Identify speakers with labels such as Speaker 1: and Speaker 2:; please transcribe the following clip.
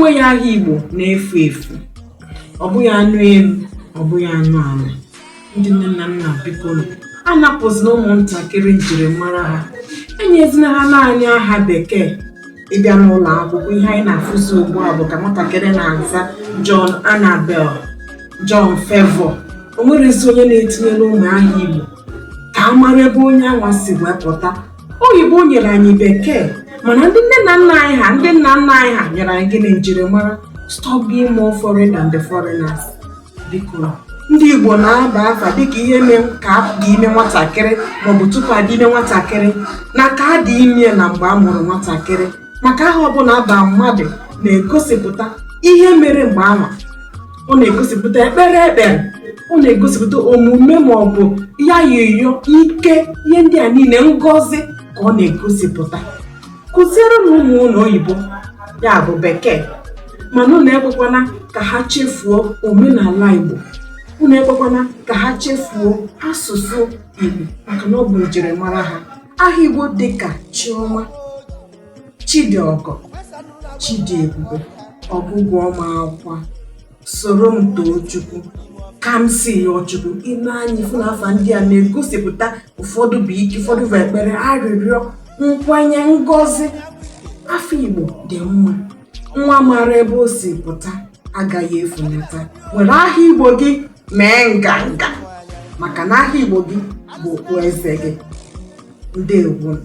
Speaker 1: enweghị aha Igbo na-efu efu. Ọ bụghị anụ elu, ọ bụghị anụ ala. Ndị nne na nna, biko, anapụzina ụmụntakịrị njirimara ha, enyezina ha naanị aha bekee. Ịbịa n'ụlọ akwụkwọ, ihe anyị na-afụzi ugbu a bụ ka nwatakịrị na-aza John Annabel, John Favour. O nwerezi onye na-etinyere ụmụ aha Igbo ka a mara ebe onye anwa si wee pụta. Oyibo nyere anyị bekee, mana ndị nne na nna anyị ha, ndị nna nna anyị ha nyere anyị gịnị? Njirimara. Stop being more foreign than the foreigners. Biko, ndị Igbo na-aba afa dịka ihe mee ka a dị ime nwatakịrị, maọbụ tupu adị ime nwatakịrị, na ka a dị ime, na mgbe a mụrụ nwatakịrị, maka aha ọbụla aba mmadụ na-egosipụta ihe mere mgbe anwa. Ọ na-egosipụta ekpere ekpere, ọ na-egosipụta omume maọbụ ya yiyo ike, ihe ndị a niile, ngọzi ka ọ na-egosipụta. Kụziere na ụmụ ụlọ oyibo, ya bụ bekee, mana unu ekwekwana ka ha chefuo omenala Igbo. Unu ekwekwana ka ha chefuo asụsụ Igbo, maka na ọ bụ njirimara ha. Aha Igbo dịka Chioma, Chidiọgọ, Chidiebube, Ọgụgụ ọma akwa, soro m too Chukwu, ka m si yọọ Chukwu ime anyị fụ na afa ndị a na-egosipụta ụfọdụ bụ ike, ụfọdụ bụ ekpere, arịrịọ, nkwenye, ngọzi. Afa Igbo dị mma. Nwa mara ebe o si pụta agaghị efunata. Were aha Igbo gị mee nganga, maka na aha Igbo gị bụ okpueze gị. Ndewo.